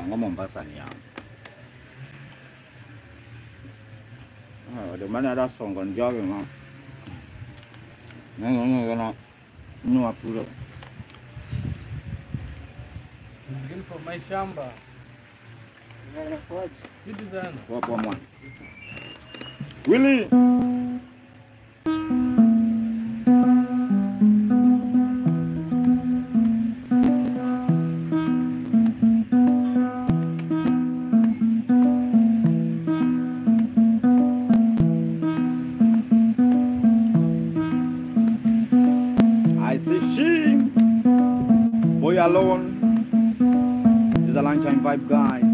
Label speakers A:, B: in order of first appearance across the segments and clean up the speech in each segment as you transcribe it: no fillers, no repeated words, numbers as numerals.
A: Ang'o Mombasa ni yawa. Ah, domani adesso con giochi ma no no no no pure.
B: For my shamba.
A: Poa poa mwana. Willy. I see she boy alone. It's a long time vibe, guys.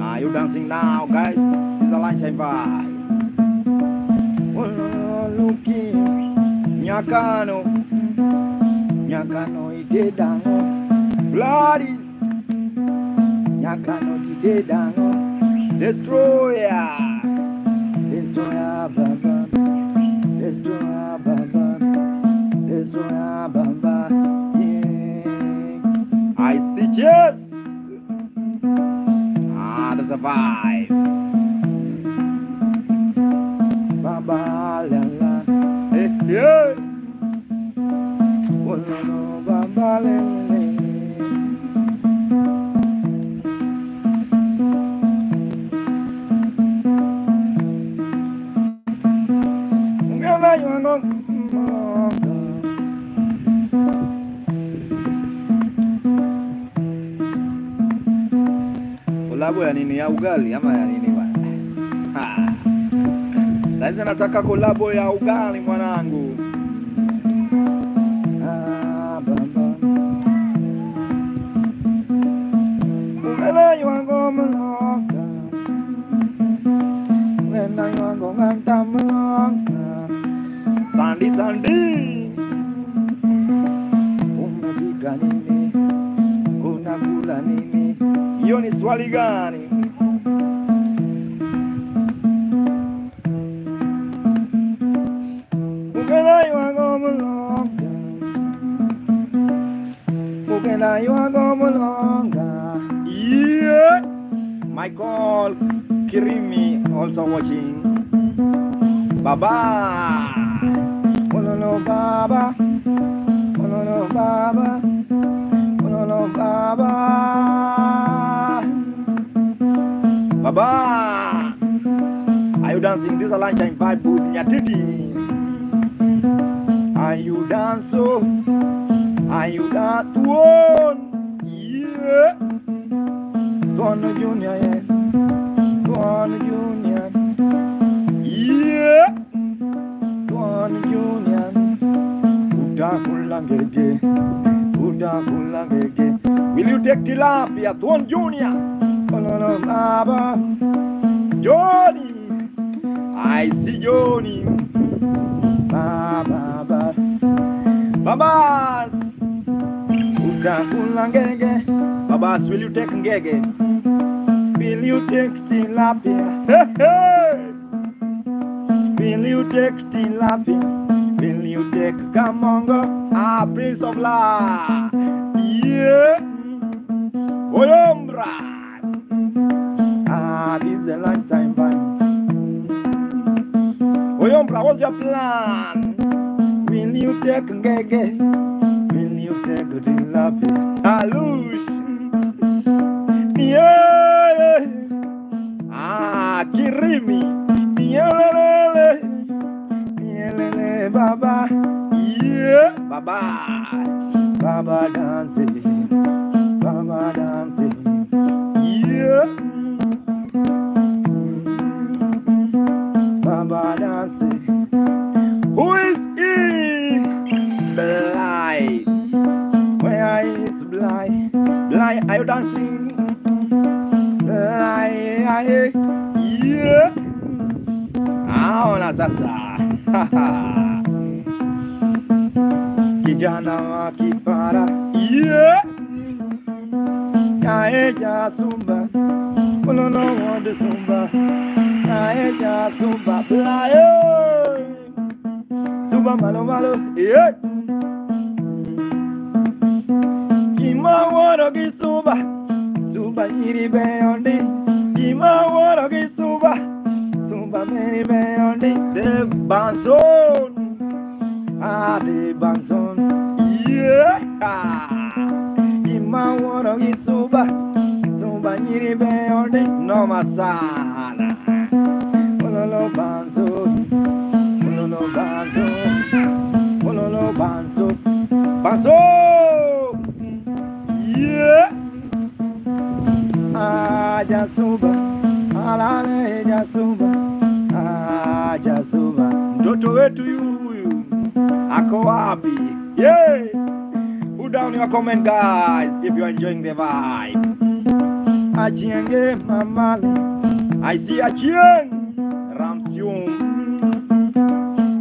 A: Are you dancing now, guys? It's a lunchtime vibe. Oh, looking, Nyakano, Nyakano itedango, Gladys, Nyakano itedango, Destroyer, Destroyer, Baba, Destroyer, Baba, Destroyer, Baba, yeah. I see cheers. That's a vibe. Baba la la, hey hey. Oh no no, baba le le. Kolabo ya nini, ya ugali ama ya nini bwana? Sasa nataka kolabo ya ugali mwanangu. Ah, baba. Ugala yuango mloka. Ugala yuango nganta mloka. Sandi sandi. Umepika nini? Unakula nini? Hiyo ni swali gani? Ugala yuango mloka. Ugala yuango mloka. Yeah. Michael Kirimi also watching. Baba. Ololo baba. Ololo baba. Ololo baba. Baba. Are you dancing? This is a lunchtime vibe with Nyatiti. Are you dancing? Are you dancing? Yeah. Tuono Junior, yeah. Tuono Junior, yeah. Tuono Junior. Utakula ngege, utakula ngege. Will you take tilapia, Tuono Junior? Ololo baba, Johnny. I see Johnny. Baba, baba, babas. Utakula ngege. Babas, will you take ngege? Will you take tilapia? Hey, hey. Will you take tilapia? Will you take kamongo? Ah, Prince of Love. Yeah. Oyombra. Ah, this is a lunchtime vibe. Oyombra, what's your plan? Will you take ngege? Will you take tilapia? Alush. Yeah. Ah, Kirimi. Yelelele. Yelele baba. Yeah. Baba. Baba dancing. Baba dancing. Yeah. Dancing. Yeah. Aona sasa. Kijana wa kipara. Yeah. Aeja sumba. Ololo wode sumba. Aeja sumba. Blayo. Sumba malo malo. Yeah. Ima woro gi sumba. Sumba iri beyondi. Ima woro gi sumba. Sumba meri beyondi. De banson. Ah, de banson. Yeah. Ima woro gi sumba. Sumba iri beyondi. No masala. Ololo banso. Ololo banso. Ololo banso. Banso. Yeah. Aja suba, alale jasuba, aja suba. Mtoto wetu huyu ako wapi? Yeah. Put down your comment, guys, if you are enjoying the vibe. Achienge mamale, I see Achieng Ramsium.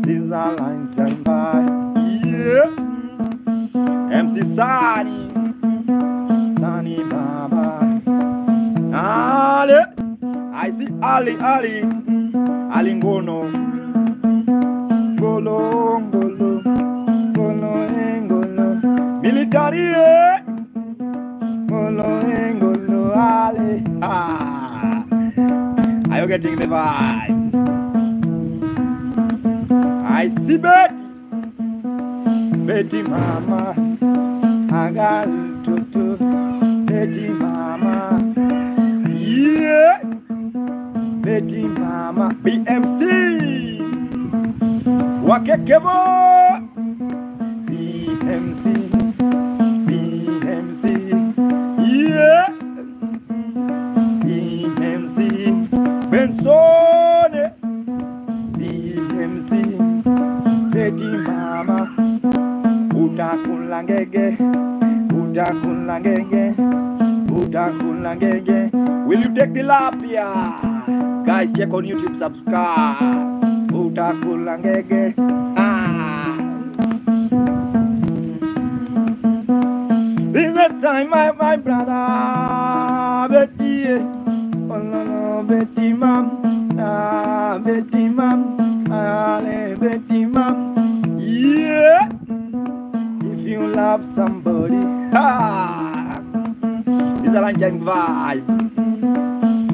A: These are lines and by. Yeah. MC Sani, Sani Baba. Ali, I see Ali, Ali, Ali Ngono, Ngolo, Ngolo, Ngolo, Ngolo, military, Ngolo, Ngolo, Ali. Ah, are you getting the vibe? I see Betty, Betty Mama, Agal Tutu, Betty Mama. Yeah, Betty Mama, BMC, Wakekebo, BMC, BMC, yeah, BMC, Benson, BMC, Betty Mama, Utakula ngege, utakula ngege, utakula ngege. Will you take tilapia? Guys, check on YouTube, subscribe. Utakula ngege. Ah. This is the time, my brother Betty. Oh no no, Betty mom, ah Betty mom, ah Betty mom. Yeah. If you love somebody, ah. This is a lunchtime vibe.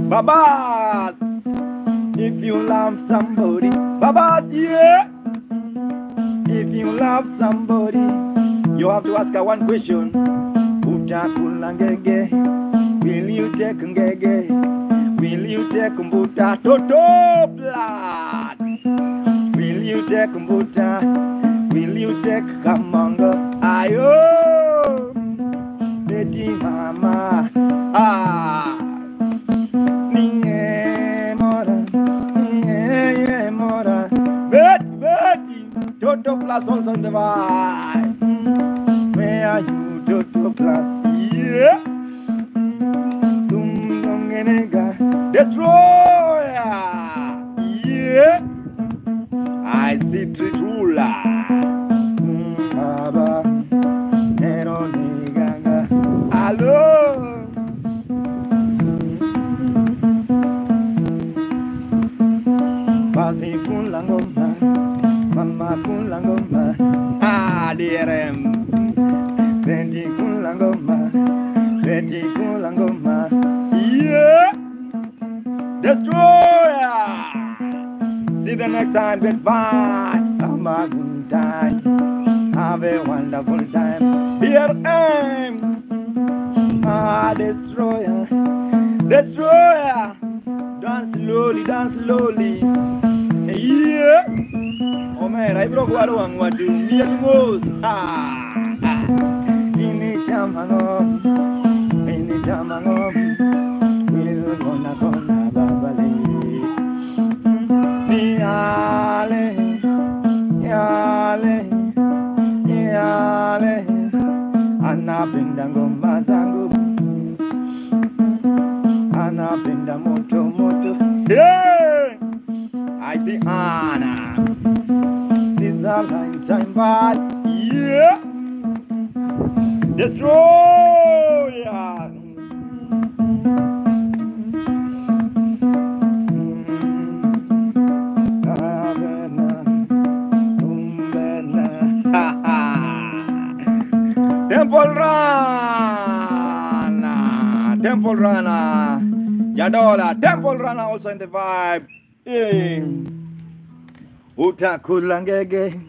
A: Babas, if you love somebody, Babas, yeah. If you love somebody, you have to ask her one question. Utakula ngege, will you take ngege? Will you take mbuta toto plus? Will you take mbuta? Will you take kamongo? Ayo, Betty mama, ah. Toto Plus also on the vibe. Where are you, Toto Plus? Yeah. Destroyer. Yeah. I see Tritula. Baba. Hello. Basi kula ngoma. Mama kula ngoma, ah DRM. Betty kula ngoma, Betty kula ngoma, yeah. Destroyer. See the next time. Goodbye. Have a good time. Have a wonderful time. DRM. Ah destroyer, destroyer. Dance slowly, dance slowly. Yeah. Omera ibro kwaro wangwadu mos. Ah, ini chamango, ini chamango, will gonna gonna babale. Ni ale, ale, ale, anapenda ngoma zangu. Anapenda moto moto. Yeah! I see Anna. This is a lifetime bad. Yeah! Destroyer! Temple Runner! Temple Runner! Yadola! Temple Runner also in the vibe. Yeah. Utakula ngege.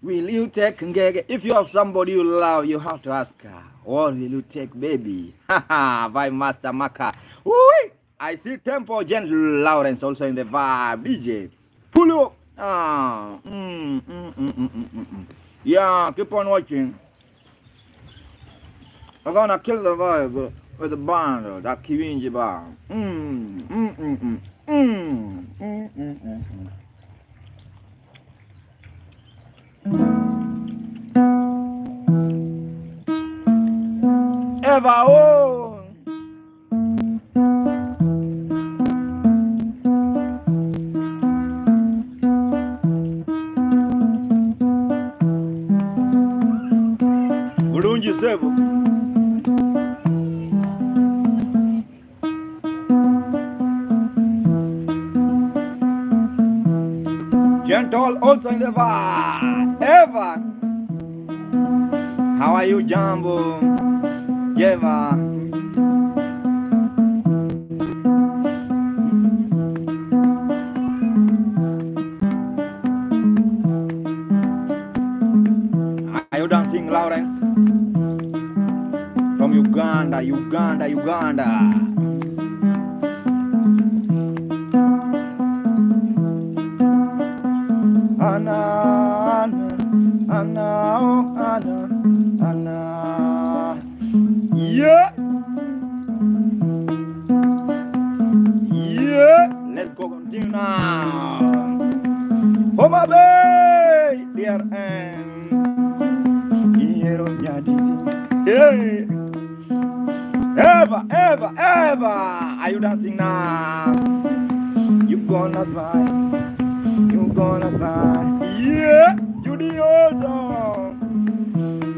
A: Will you take ngege? If you have somebody you love, you have to ask her, what will you take, baby? Vibe Master Maka. Ooh, I see Temple Gentle Lawrence also in the vibe. DJ, pull up. Yeah, keep on watching. I'm gonna kill the vibe with the band, that Kiwinji band. Eva, oh! Bulungi sebo. Gentle also in the vibe. Eva, how are you, Jambo? Jeva. Are you dancing, Lawrence? From Uganda, Uganda, Uganda. Anna, Anna, Anna, oh, Anna, Anna. Yeah. Yeah. Let's go continue now. Homa Bay, DRM. Hey. Ever, ever, ever. Are you dancing now? You gonna smile. You gonna smile. Yeah. Judy also.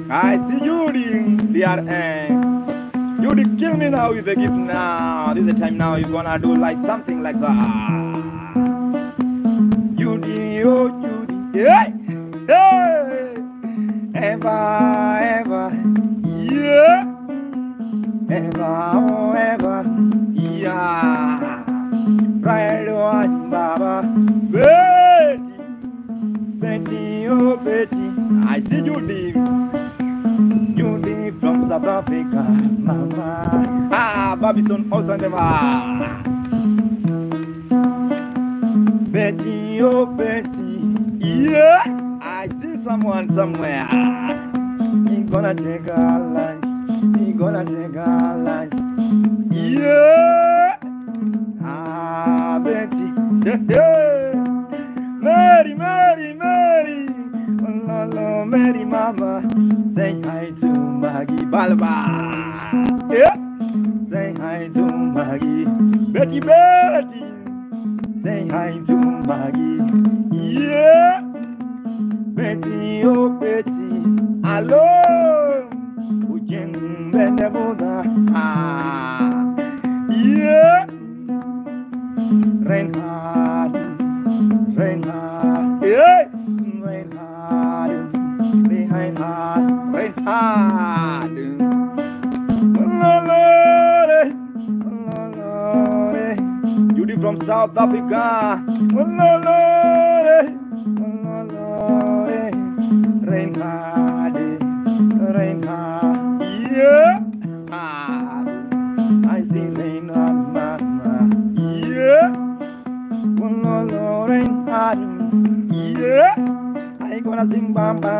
A: I see Judy, DRM. Judy, kill me now with the gift now. This is the time now you're gonna do like something like that. Judy, oh Judy. Yeah. Hey. Ever, ever. Yeah. Ever, oh ever. Yeah. Right one, Baba. Betty. Betty, oh Betty. I see Judy. Judy from South Africa, mama. Ah, Babison also never. Betty, oh Betty. Yeah, I see someone somewhere. He gonna take a lunch. He gonna take a lunch. Yeah. Ah, Betty. Yeah. Mary, Mary, Mary. Oh, la, Mary, mama. Say hi to Maggie Balba. Yeah. Say hi to Maggie. Betty, Betty. Say hi to Maggie. Yeah. Betty, oh Betty. Hello. Ujeng Beneboda. Ah. Yeah. Reinhard. Reinhard. Yeah. Reinhard. Reinhard. Reinhard. Judy from South Africa. Reinhard. Reinhard. Yeah. I see Reinhard, mama. Yeah. Reinhard. Yeah. I gonna sing bamba.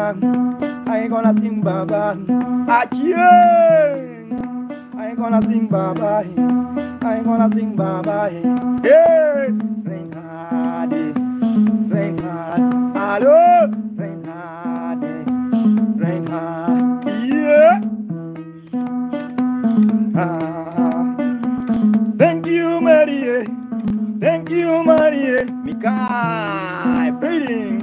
A: I gonna sing baba. Yeah. I gonna sing baba. I gonna sing baba. Hey, Reinhard, Reinhard, hello, Reinhard, Reinhard. Yeah. Thank you. Thank you, Maria. Mikai, breathing.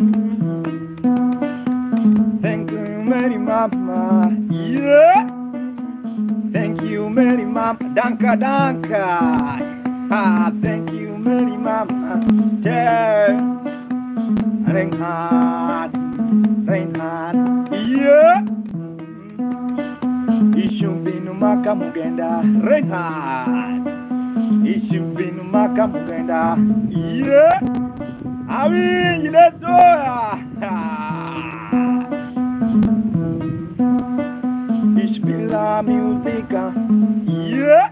A: Thank you, Mary Mama. Yeah. Thank you, Mary Mama. Danka, danka. Ah, thank you, Mary Mama. Yeah. Reinhard, Reinhard. Yeah. Ishumbinu maka mugenda. Reinhard. Ishumbinu maka mugenda. Yeah. Awinji, let's go. Ishbila musica. Yeah.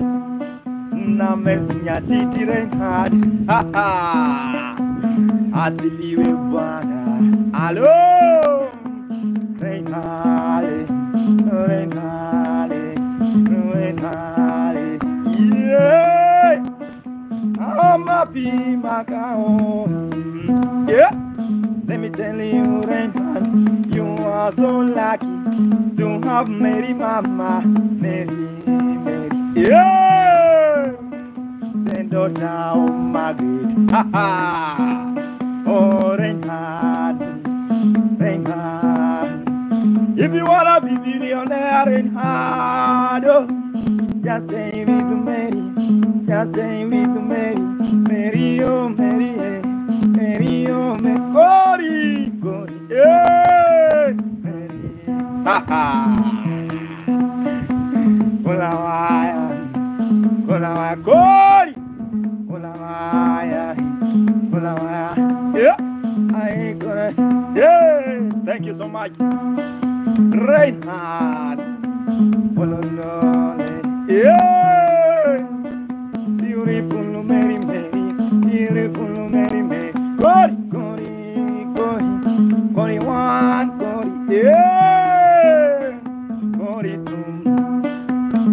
A: Na mesinya titi Reinhard. Ha ha. Asifiwe Bwana. Alo. Reinhard. Reinhard. Reinhard. Yeah. I'm happy, Macao. Yeah. Let me tell you, Reinhard, you are so lucky to have Mary Mama, Mary, Mary. Yeah. The daughter of Margaret. Ha ha. Oh, Reinhard, Reinhard. If you wanna be billionaire, Reinhard, oh, just stay with Mary, just stay with Mary, Mary, oh Mary, eh. Mary, oh Mary, Gori, Gori, yeah, Mary, ha ha. Kolawaya, Kolawaya, Gori, Kolawaya, Kolawaya, yeah, I ain't gonna, yeah. Thank you so much, Reinhard. Ololole, yeah. Beautiful Mary, Mary, beautiful Mary, Mary. Gori, Gori, Gori, Gori one, Gori, yeah. Gori two,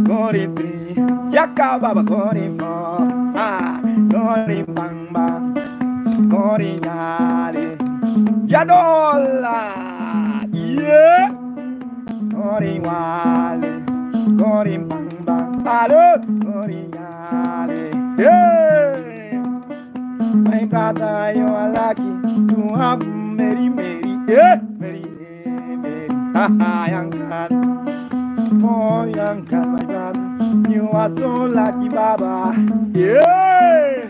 A: Gori three, Jacka Baba, Gori four, ah, Gori bang bang, Gori yale, Yadola, yeah. Gori wale, Gori bang bang, alo, Gori yale, yeah. My brother, you are lucky to have Mary, Mary, yeah, Mary, Mary, ha ha, young cat, oh young cat, my brother, you are so lucky, Baba, yeah.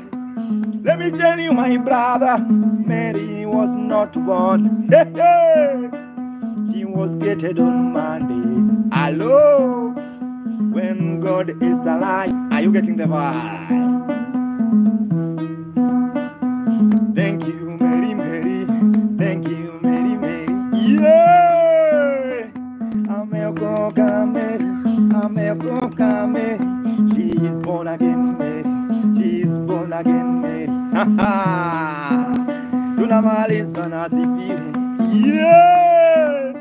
A: Let me tell you, my brother, Mary was not born, hey, hey. She was created on Monday. Hello, when God is alive, are you getting the vibe? Thank you, Mary, Mary. Thank you, Mary, Mary. Yeah. Ameokoka Mary, Ameokoka Mary. She is born again, Mary. She is born again, Mary. Ha ha. Tunamaliza na sifiwe. Yeah.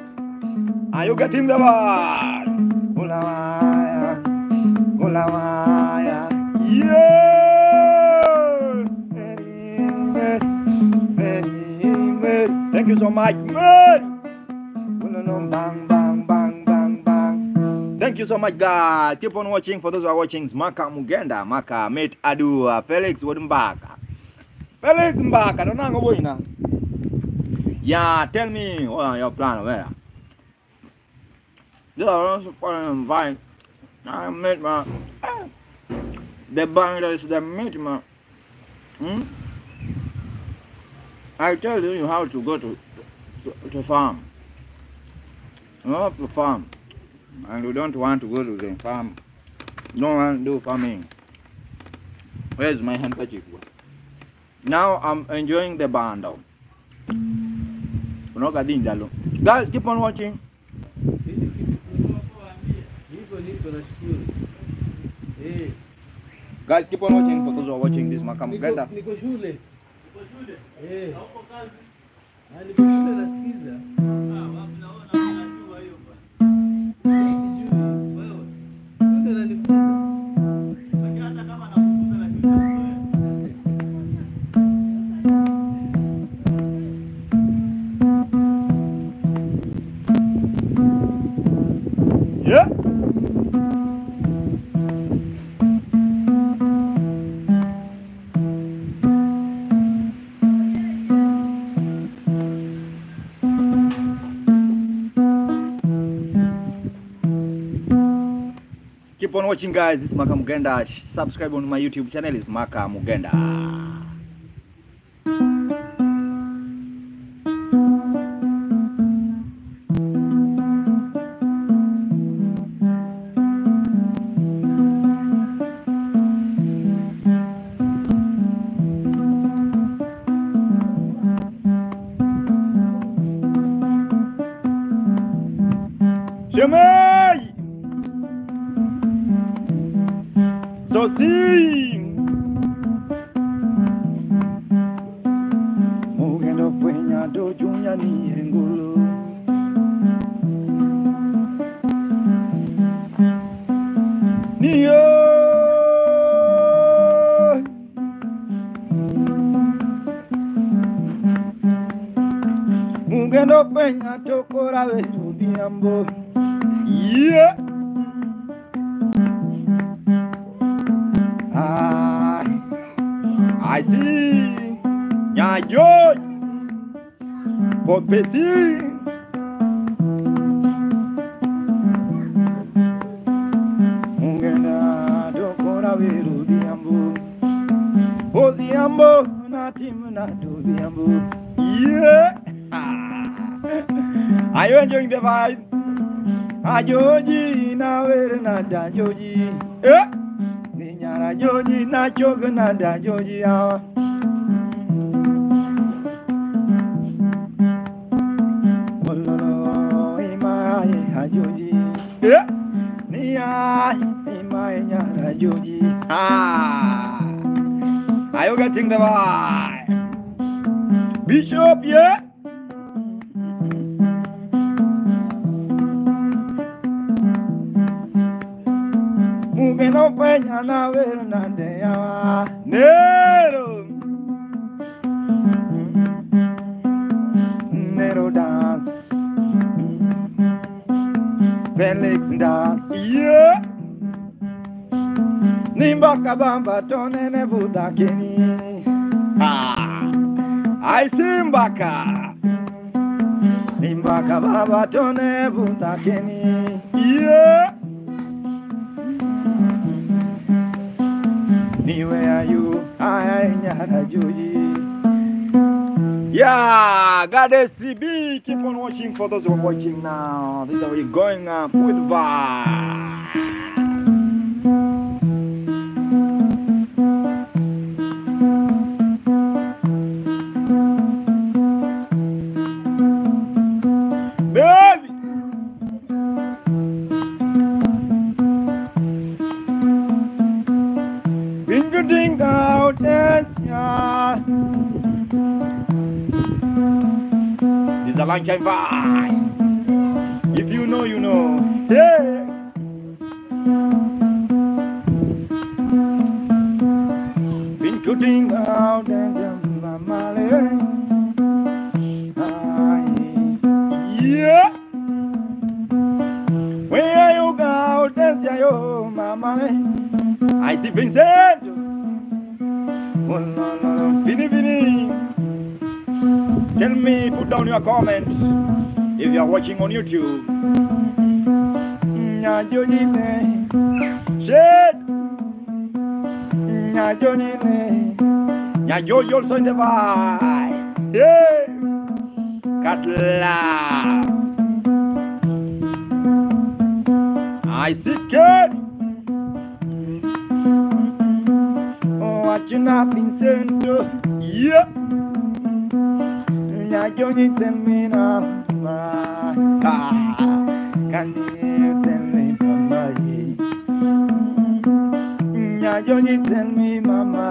A: Are you getting the vibe? Ulawaya, Ulawaya. Yeah. Thank you so much, Mary. Bang, bang, bang, bang, bang. Thank you so much, guys. Keep on watching. For those who are watching, Maka Mugenda, Maka Mate Adu, Felix Wodumbaka. Felix Mbaka, don't know. Yeah, tell me what your plan where. This is also invite. I made my the band is the meat man. Hmm? I tell you how to go to farm. You have to farm, and you don't want to go to the farm. Don't want to do farming. Where's my handkerchief? Now I'm enjoying the bundle. Guys, keep on watching. Guys, keep on watching for those who are watching this Maka Mugenda.
B: Niko shule. Eh. Ah, niko shule nasikiza. Ah, wapi naona anajua hiyo bwana. Sijui wewe. Ndio ananifunza. Lakini hata kama anakufunza lakini
A: Yeah. on watching, guys. This is Maka Mugenda. Subscribe on my YouTube channel. Is Maka Mugenda. Shemei! Sosi! Mugendo pwenya do junya ni engulu. Niyo! Mugendo pwenya tokora werudiambo. Yeah. I see. Nyajo. Popesi. Mungena dokora weru diambo. Odiambo na timna do diambo. Yeah. Are you enjoying the vibe? Ajoji na were na da joji. Eh? Ninyara joji na chogo na da joji awa. Ololo imae ajoji. Eh? Niya imae nyara joji. Ah! Are you getting the vibe? Bishop, yeah? Mugeno penya na wero na deyawa Nero Nero dance Felix dance. Yeah. Nimbaka bamba tonene budakeni. Ah, I see Mbaka. Nimbaka bamba tone budakeni. Yeah. Niwe ayu ay nyara juji. Yeah, Goddess CB, keep on watching for those who are watching now. This is how we're going up with vibe. Baby! Bingo ding out, yeah. It's a lunchtime vibe. If you know, you know. Yeah. Been cooking out and yeah. Where you go, dance, yo, mama. I see Vincent. Oh, no, no, no. Vini, Vini. Tell me, put down your comment if you are watching on YouTube. Nyajoji also in the vibe. Yeah. Katla. I see Kate. Oh, watching up Vincent. Yeah. Johnny, tell me now, can you tell me, mama? Johnny, tell me, mama.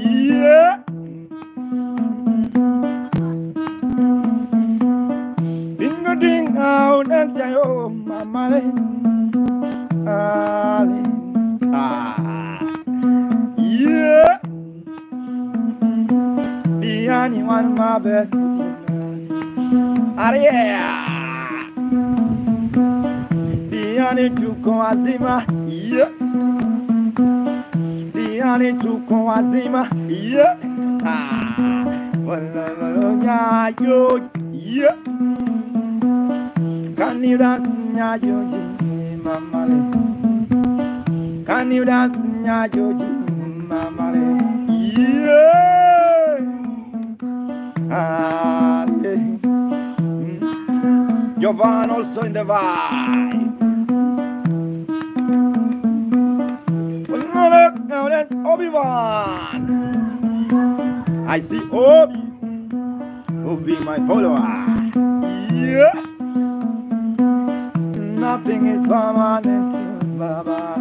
A: Yeah. Bingo ding out and say, oh, mama. Ah, yeah. Anyone my best. Yeah. Diani tuko wazima. Yeah. Diani tuko wazima. Yeah. Ah. Wala wala yo. Yeah. Can you dance nyajoji mama? Can you dance, Nyajoji, Mama? Yeah. Ah, yeah. Jovan also in the vibe. Now that's Obi-Wan. I see Obi. Obi, my follower. Yeah. Nothing is permanent, Baba.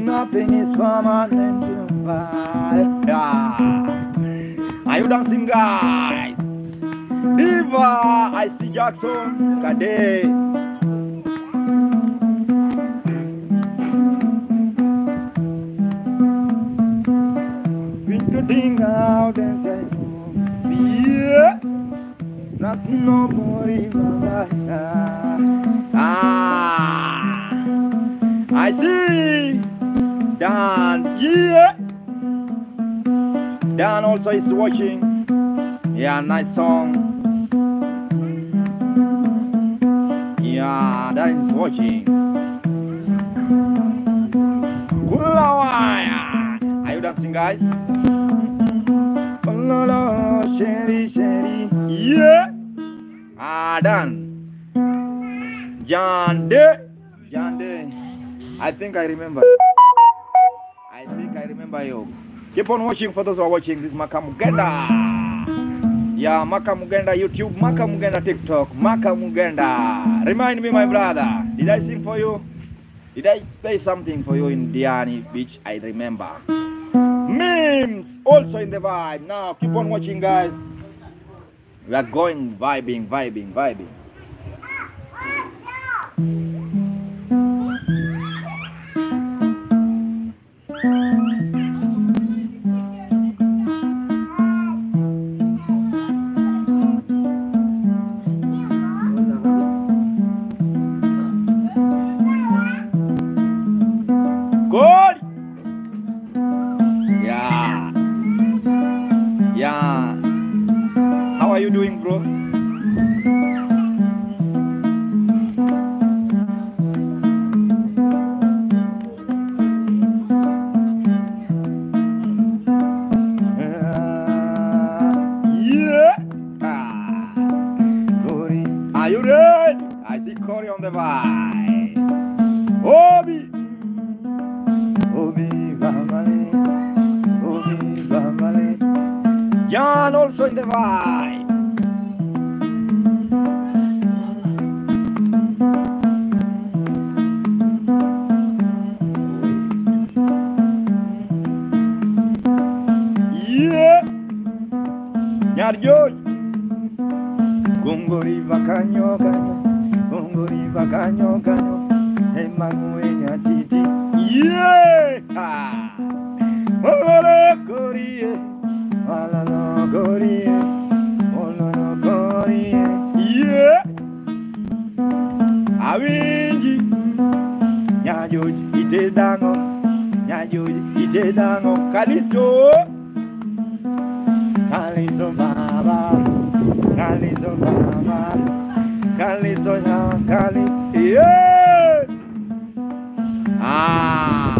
A: Nothing is permanent, Baba. Yeah. Are you dancing, guys? Diva, I see Jackson, Kade. We to ding out and say, yeah. That's no more. Ah, I see. Dan, yeah. Dan also is watching. Yeah, nice song. Yeah, Dan is watching. Kulawaya. Are you dancing, guys? Oh, Sherry, Sherry. Yeah. Ah, Dan. Jande. Jande. I think I remember. I think I remember you. Keep on watching for those who are watching this Maka Mugenda. Yeah, Maka Mugenda YouTube, Maka Mugenda TikTok, Maka Mugenda. Remind me, my brother. Did I sing for you? Did I play something for you in Diani Beach? I remember. Memes also in the vibe. Now keep on watching, guys. We are going vibing, vibing, vibing. Good. Yeah. Yeah. How are you doing, bro? Yeah. Ah. Corey, are you ready? I see Corey on the vibe. Obi. Obi Bamale. Obi Bamale. Jan also in the vibe. Yeah. Nyarjo. Gongori vakanyo kanyo. Gongori vakanyo kanyo. Emanuwe nyatiti. Yeah. Ololo korie. Ololo korie. Ololo korie. Yeah. Awinji. Nyajoji ite dango. Nyajoji ite dango. Kalisto. Kalisto baba. Kalisto baba. Kalisto ya Kalisto. Yeah. Ah.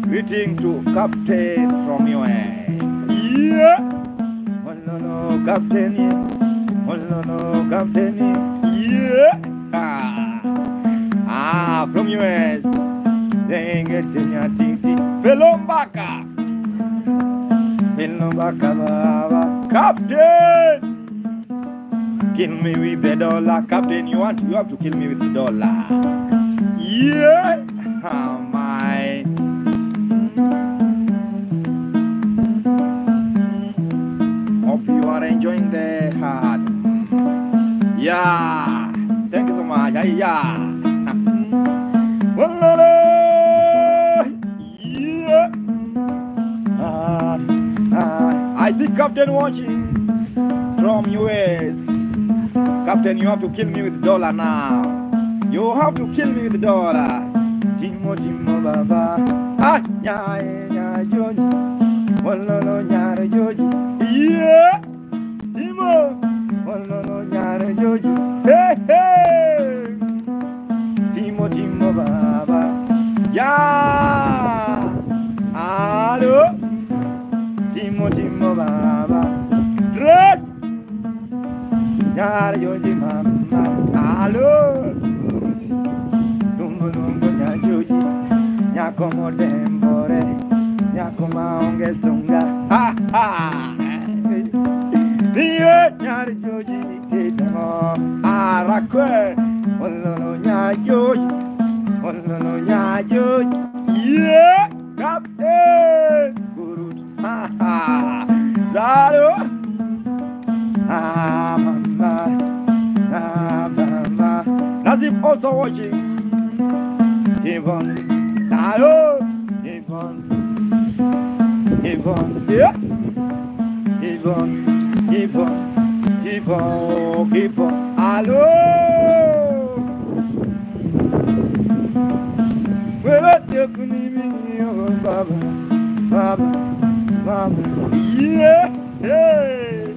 A: Greeting to Captain from your end. Yeah. Oh no no, Captain. Oh no no, Captain. Yeah. Ah. Ah, from US. Felombaka. Felombaka baba. Captain. Kill me with the dollar, Captain. You have to kill me with the dollar. Yeah. Oh my. Hope you are enjoying the heart. Yeah. Thank you so much. Yeah. Yeah. I see Captain watching from US. Captain, you have to kill me with dollar now. You have to kill me with dollar. Timo Timo Baba. Ah, nya nya joji. Ololo nyare joji. Yeah. Timo. Ololo nyare joji. Hey hey. Timo Timo Baba. Nyajoji mama. Hello. Lungo lungo nyajoji. Nyako modembore. Nyako maonge sunga. Ha ha. Niye nyajoji nitemo. Arakwe. Ololo nyajoji. Ololo nyajoji. Yeah. Captain. Guru. Ha ha. Zalo. Ah mama. Ah mama. Nazif also watching. Yvonne. Hello. Yvonne. Yvonne. Yeah. Yvonne. Yvonne. Yvonne. Yvonne. Hello. Baba, baba, baba. Yeah. Hey.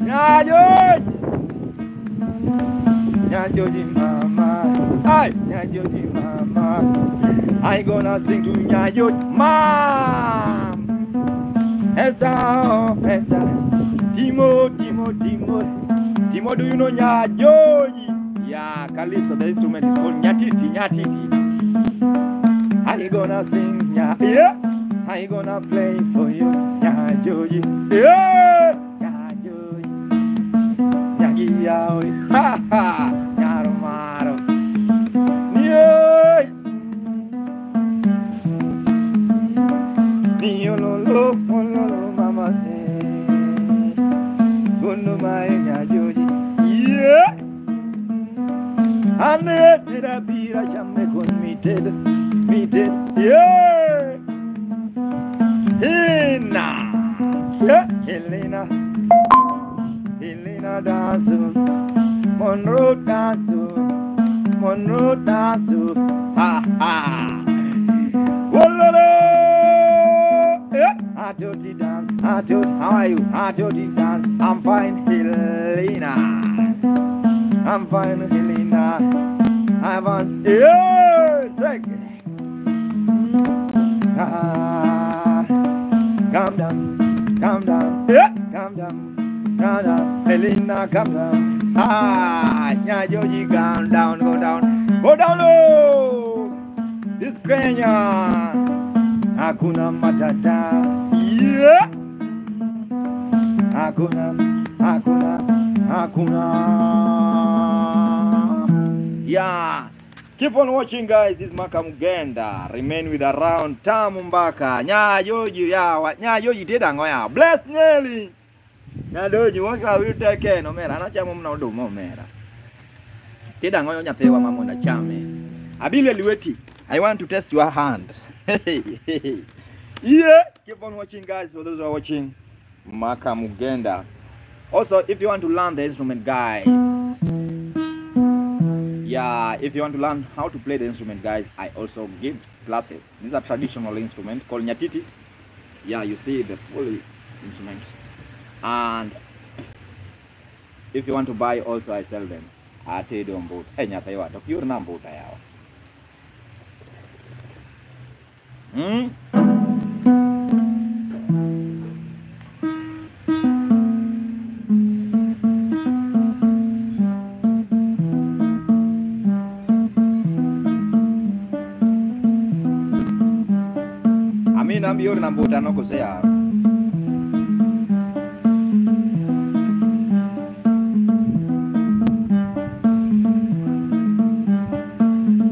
A: Nyajoji. Nyajoji mama. Ay, Nyajoji mama. I gonna sing to Nyajoji mom. Esther, oh, Esther. Timo, Timo, Timo. Timo, do you know Nyajoji? Yeah, Kalisa, the instrument is called Nyatiti, Nyatiti. I gonna sing, yeah, yeah. I gonna play for you, Nyajoji. Yeah, Nyajoji. Nyagiyaoi, ha ha, Nyaromaro. Yeah. Niololo, ololo, mama. Gono mae Nyajoji. Yeah. Ane tera bira chame kon mited. Mited. Yeah. Hina. Yeah. Helena. Helena dance. Monroe dance. Monroe dance. Ha ha. Wololo. Yeah. Atoti dance. Atoti. How are you? Atoti dance. I'm fine, Helena. I'm fine, Helena. I want. Yeah. Second. Ah, calm down, calm down, yeah, calm down, calm down, Helena, calm down. Ah, Nyajoji, calm down, go down, go down low. This Kenya, hakuna matata, yeah. Hakuna, hakuna, hakuna. Yeah. Keep on watching, guys. This is Maka Mugenda. Remain with around Tamumbaka. Nyajoji yawa. Nyajoji teda ngoya. Bless Nelly. Nyajoji waka will take care. No mera. Anachamo mna odumo mera. Teda ngoyo nyapewa mama na chame. Abile liweti. I want to test your hand. Yeah. Keep on watching, guys. For those who are watching Maka Mugenda. Also, if you want to learn the instrument, guys. Yeah, if you want to learn how to play the instrument, guys, I also give classes. These are traditional instrument called nyatiti. Yeah, you see the full instrument. And if you want to buy also, I sell them. Atedo mbuta. Eh, nyataiwa tokiur na mbuta yao. Ambior na mbuta no kosea.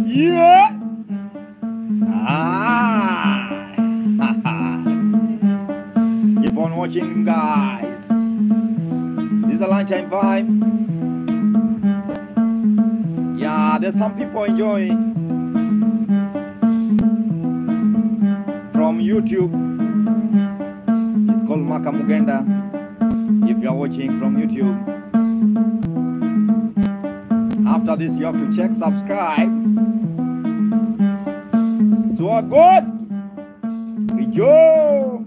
A: Yeah. Ah. Keep on watching, guys. This is a lunchtime vibe. Yeah, there's some people enjoying from YouTube. It's called Maka Mugenda. If you are watching from YouTube, after this you have to check subscribe. Swagos Rijo.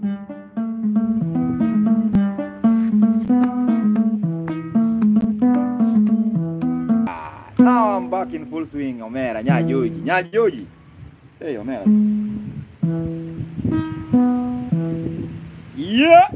A: Now I'm back in full swing. Omera Nyajoji, Nyajoji. Hey Omera. Yeah.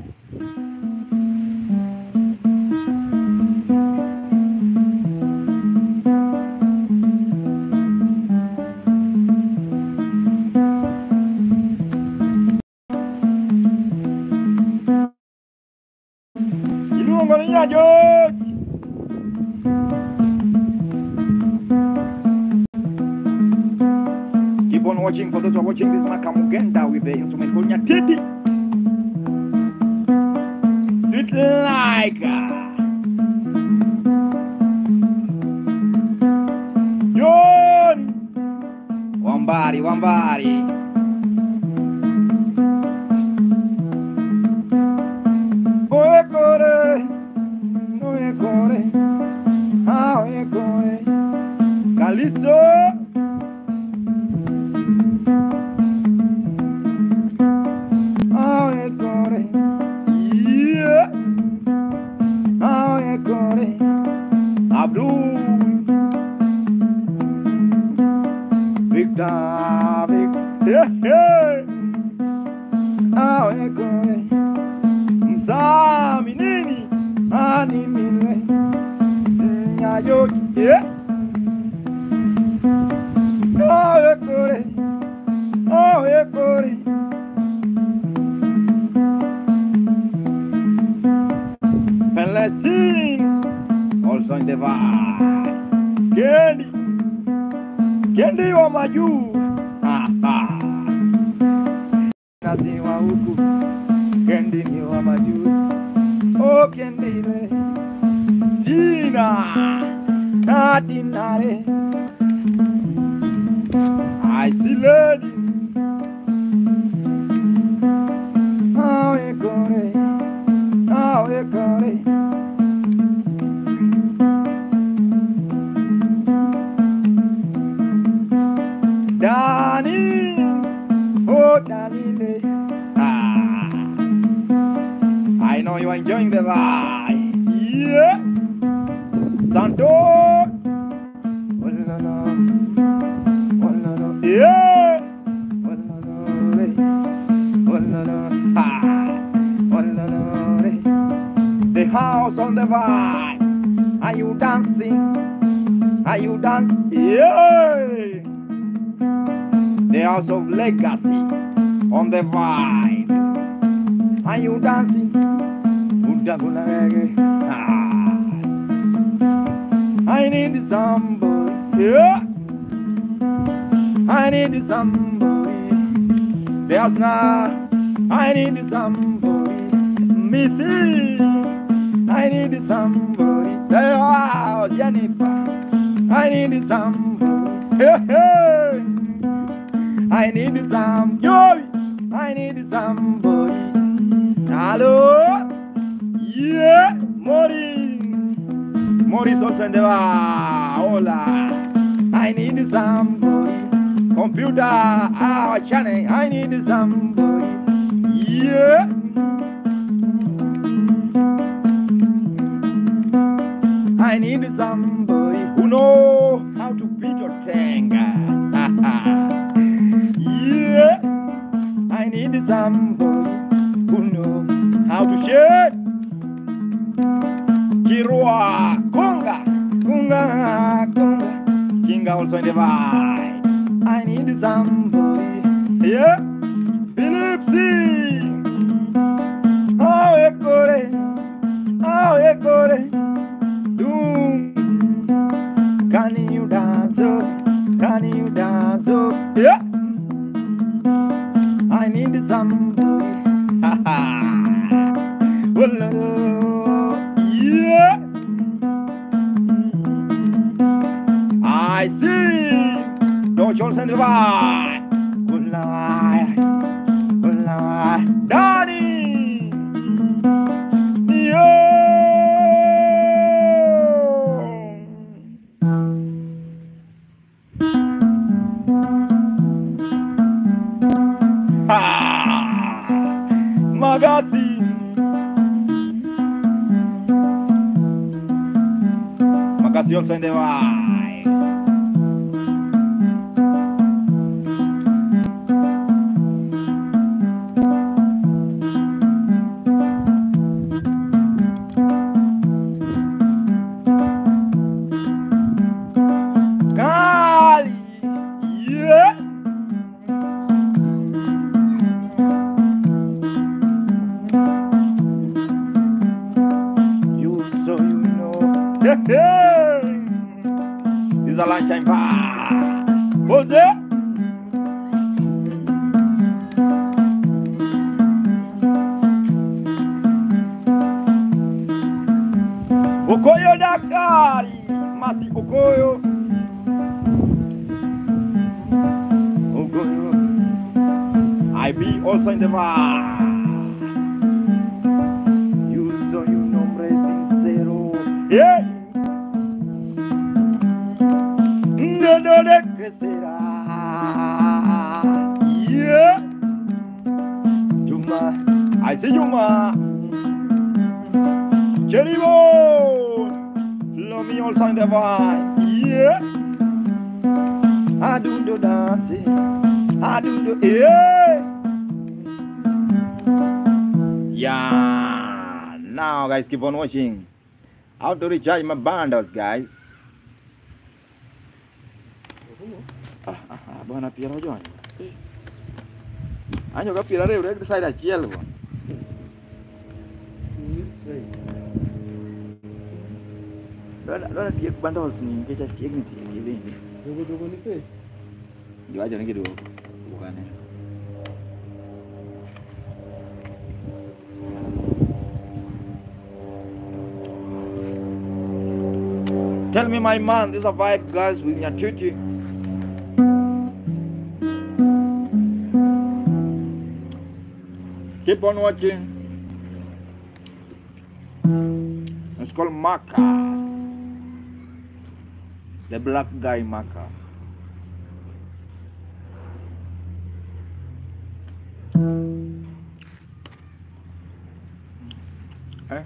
A: Iluongo ni Nyajoji. Keep on watching. For those who are watching this, Makamugenda with the instrument called Nyatiti. Sweet like John Wambari, Wambari. Oe kore, oe kore, ah oe kore. Kalisto. Ah oe kore, yeah. Ah oe kore, Abdul. Victor, Victor, yeah, yeah. Ah oe kore. Msami nini ani mile Nyajoji, yeah. Oe kore, oe kore. Palestine also in the vibe. Kendi, Kendi wa majuu. Ha ha. Kazi wa huku Kendi ni wa majuu. Oh Kendi le Sina Adinare. I see lady. Oe kore, oe kore. Dani, oh Dani le. Ah, I know you are enjoying the vibe. Yeah. Santo. Oh la la, oh la la, yeah. Oh la la, oh la la, ah, oh la la. The house on the vibe. Are you dancing? Are you dancing? Yeah. The house of legacy on the vibe. Are you dancing? Ah. I need somebody. Yeah. I need somebody. There's now. I need somebody. Missy. I need somebody. Oh, Jennifer. I need somebody. Hey, hey. I need some joy. I need somebody. Hello. Yeah, Mori. Maurice also in the vibe. Hola. I need somebody. Computer, our channel. I need somebody. Yeah. I need somebody who know how to beat your tenga. Yeah. I need somebody who know how to share. Kirua, Kunga, Kunga, Kunga. Kinga also in the vibe. I need somebody. Yeah. Philip C. Oh, ekore. Oh, ekore. Doom. Can you dance? Oh? Can you dance? Oh? Yeah. I need somebody. Ha ha. Well, yeah. I see. No Johnson the vibe. Good night. Good night. Daddy. Yeah. Ha. Magasi. Magasi also in the vibe. Kali. Yeah. Adventure Empire. Pose. Okoyo Daktari Masi Okoyo. Okoyo. I be also in the bar. You soy un hombre sincero. Yeah. No, no, no, crecerá. Yeah. Juma. I say Juma. Cheribo. Love me also in the vibe. Yeah. I do the dancing. I do the yeah. Yeah. Now guys, keep on watching. How to recharge my bundles, guys. Bwana pia unajua. Anyo ka pira re re side achiel bwana. Dora tiek bundles ni nikech atiegni tiek bende.
B: Dogo dogo ni pe.
A: Giwacho ni giduogo. Duogo. Tell me, my man, this is a vibe, guys, with Nyatiti. Keep on watching. It's called Maka. The black guy Maka. Eh?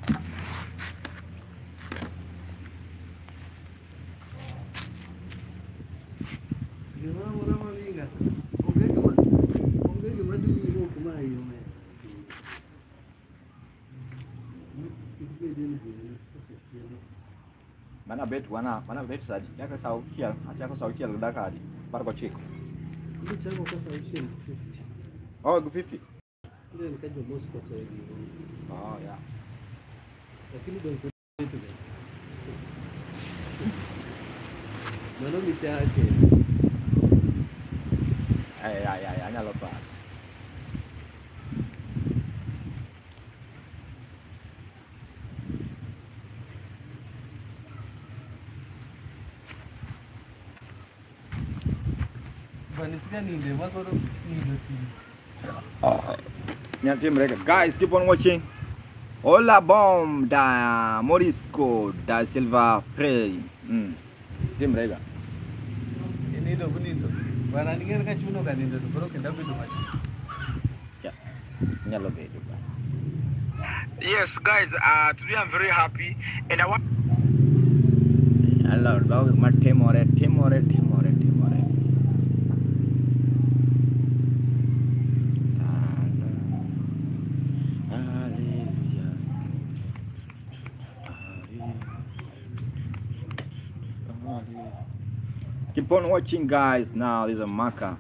A: Mana bet wana mana bet sadi chako sauchiel achako sauchiel dakika adi 19.
B: Chako kwa sauchiel 50.
A: Oh, 50.
B: Ndio nikaja Moscow sasa hivi.
A: Oh yeah.
B: Lakini ndio kitu gani? Mano michache.
A: Ay ay ay anyalo paro. Guys, keep on watching. Hola bomb da Morisco da Silva Prey. Tim Rega.
B: Nindo nindo. Bwana ningeni kachuno kanindo bro kenda bedo machi.
A: Yeah. Nyalo bedo ba.
C: Yes guys, today I'm very happy and I want
A: Allah dog matte more timore timore timore. Keep on watching, guys. Now there's a marker.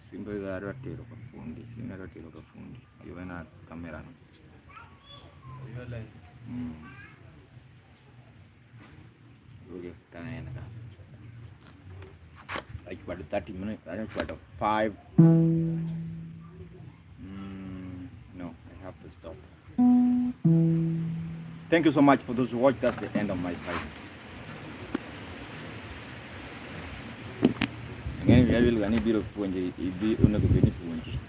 A: Simple that fundi. Simple fundi. You wena camera. Like about 30 minutes. I don't about 5. No, I have to stop. Thank you so much for those who watched. That's the end of my time. Ngani vya vile gani biro puonje ibi onego bed ni puonji.